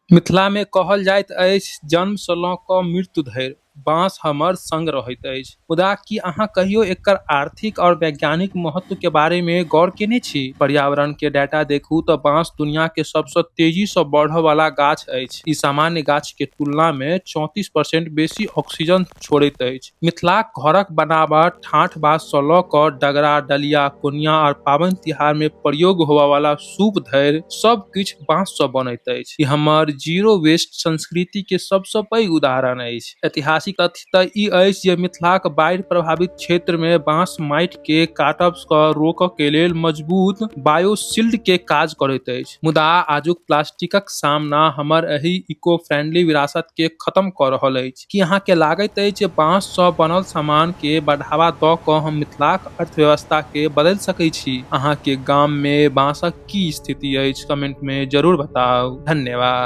मिथिला मे कहल जाइत अछि, जन्म सँ लऽ कऽ मृत्यु धरि बाँस हमर संग रहैत अछि। मुदा की अहाँ कहियो एकर आर्थिक और वैज्ञानिक महत्व के बारे में गौर केने छी? पर्यावरण के डाटा देखू तऽ बाँस दुनिया के सबसँ तेजी सँ बढ़य वाला गाछ अछि। ई सामान्य गाछ के तुलना में 34% बेसी ऑक्सीजन छोड़ैत अछि। मिथिलाक घरक बनावट, ठाठ बात सँ लऽ कऽ डगरा, डलिया, कोनिया और पाबनि तिहार में प्रयोग होबय वाला सूप धरि सब किछु बाँस सँ बनैत अछि। ई हमर जीरो वेस्ट संस्कृति के सबसँ पैघ उदाहरण अछि। ऐतिहासिक तथ्य तऽ ई अछि जे मिथिलाक बाढ़ि प्रभावित क्षेत्र में बाँस माटि के काटब सँ रोकऽ के लेल मजबूत बायोशील्ड के काज करैत अछि। मुदा आजुक प्लास्टिकक सामना हमर एहि इको फ्रेंडली विरासत के खत्म कऽ रहल अछि। की अहाँ के लागैत अछि जे बाँस सँ बनल सामान के बढ़ावा दऽ कऽ हम मिथिलाक अर्थव्यवस्था के बदलि सकैत छी? अहाँ के गाम में बाँसक की स्थिति अछि? कमेंट में जरूर बताउ। धन्यवाद।